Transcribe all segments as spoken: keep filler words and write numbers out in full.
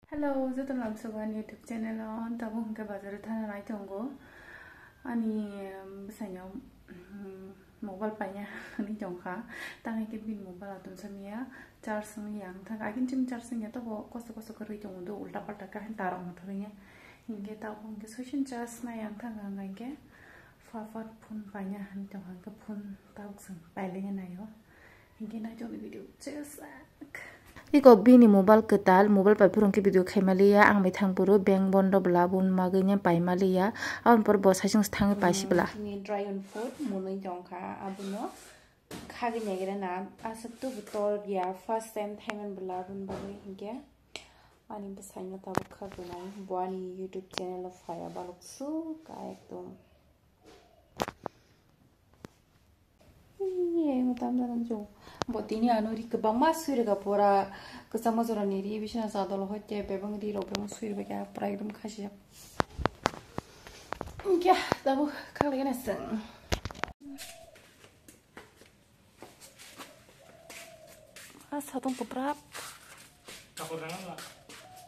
Hello, joto lamsogo ani YouTube channel o, tabuk hwnkhe bazar o thana nai tongo. Ani, um, bwsaino, um, mobile paina hinwi tongkha. Tang hwnkhe bini mobile o tongsa miya charge wngya, ang thang agin chim charge wngya, tobo kosto kosto khe rwi tongo do, ulta palta khe tar wngthorya. Hinkhe tabuk hwnkhe soisin charge nai ang thang ang hinkhe fat fat phone paina hinwi tongkha, hinkhe phone tabuk chwng pailaiya naio. Hinkhe nai tongni video chesak. Iko bini mobile kwtal, mobile pai phuru hwnkhe video khaimaliya, ang bai thang phuru bank bondo bwla, aboni bagwi nw paimaliya, aboni pore bo saichung se thangwi paisi bwla. Chini dragon fruit mwnwi tongkha, abono khagwi naigra na, aswk tubu tor ya, first time thaiman bwla, aboni bagwi hinkhe ani bwsaino tabuk khagwi nai, bo ani YouTube channel o phaiya balok suk ekdom. Iye, mo tam da nang jo. Bo tini ano ri kwbangma sui rwkha pura kwchangma jorani ri bisina chadol hoite bebang ri rok bebang sui rwkha pura ekdom khasi jak. Kya, tabuk khagwi na seng. Ah, satung kwprap.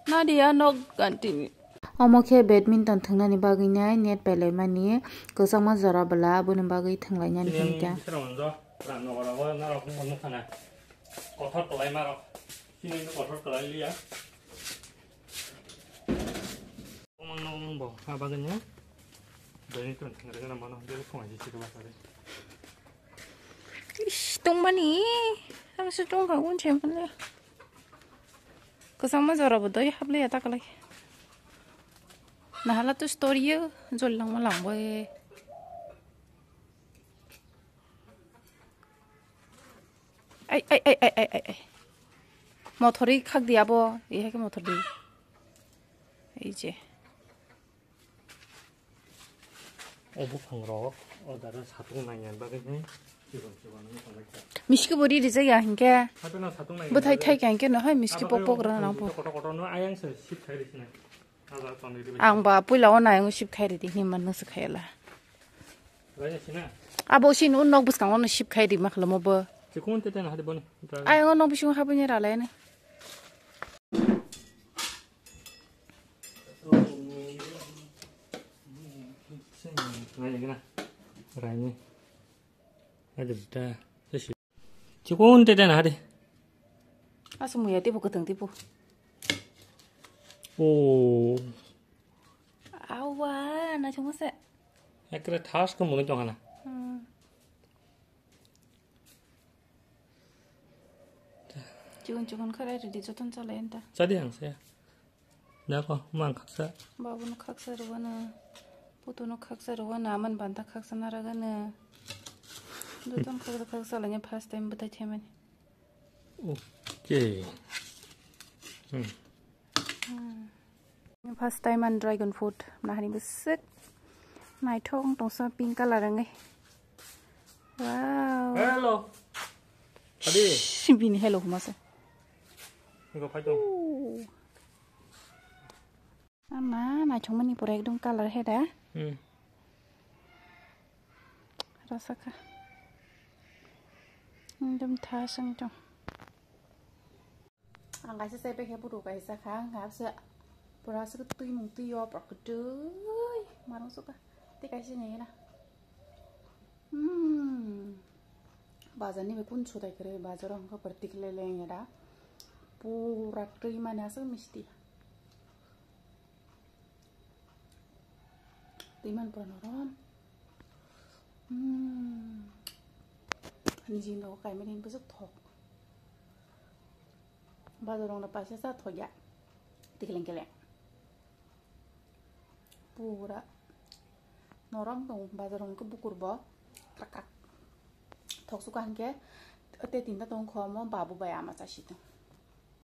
Nadia nok gantini. Omo khe badminton thwngnani bagwi nai net pailaimani kwchangma jora bwla, aboni bagwi thwnglainani hwn kha. Kothor kwlai ma rok. Chini kothor kwlai liya. Omang no omang bo ha bagwi nai. Badminton thwngrwgwna mano bel khoma jisi kwma sari. Ish, tongmani, ang se tongkha, unse manle. Kwchangma jora bo doi habliya takalai. Nahala to story yo, jol langma langbo e. Ai, ai, ai. Mothor ri khak di abo, ihe ke mothor di. Ei je. O buphang rok, o dara satung nangya bagwi nai, chikon chikon wngwi tongbaikha. Miski bo ri rijak ya hinkhe. Hapheno satung nangya bagwi. Bwthai thai kha hinkhe no hai miski pok pok rwna nang pho. Kotor kotor no ayang se sip khai risi nai. Hajar ton ri bai. Ang ba puila o nai ang sip khai ridi hinwi man nang se khayala. Raja sina. Abo sin un nok bwskango no sip khai rima khalomo bo. Chikon te ten hadi boni. Ayang o nok bisingo habwi nai ralai nai. Raini. Ada da. Chikon te den hadi. Asu muya tipo keteng tipo. Oh. Awa, na chuma se. Ekre thas ko muni tong hana. Hmm. Chikon chikon kharai ridi joton chalai enta. Chadi hangse. Dako mang khaksa. Babuno khaksa rwano. Putuno khaksa rwano. Aman banta khaksa naragano. Joton khaksa khaksa laina first time bwthai thaimani. Okay. Hmm. Hmm. First time an dragon fruit. Nahani bwswk naithok tongsa pink color wngwi. Wow. Hello. Adi. Bini hello huma se. Go phai tong. Ooh. Ama naithokmani pura ekdom color he da. Hmm. Rasa kha. Ekdom thasang tong. Ang kaisa chai paikha, bwrwi kaisa kha, ang kha se pura se twi mung twi o pura kwtwi marung sukha. Tei kaisa ni na. Hmm. Bazar ni bai kun sutai kwrwi, bazar o hwnkha pura tikle leng ya da. Pura twi mani aswk misti. Twi man pura norom. Hmm. Niji nogo kaimani bwswk thok. Bazar rok no paisa cha thok ya. Tikeleng keleng. Pura norom tong bazar rok bukur bo krak krak. Thok suka hwnkhe tei tinta tong kho omo babu bai ama chasi tong.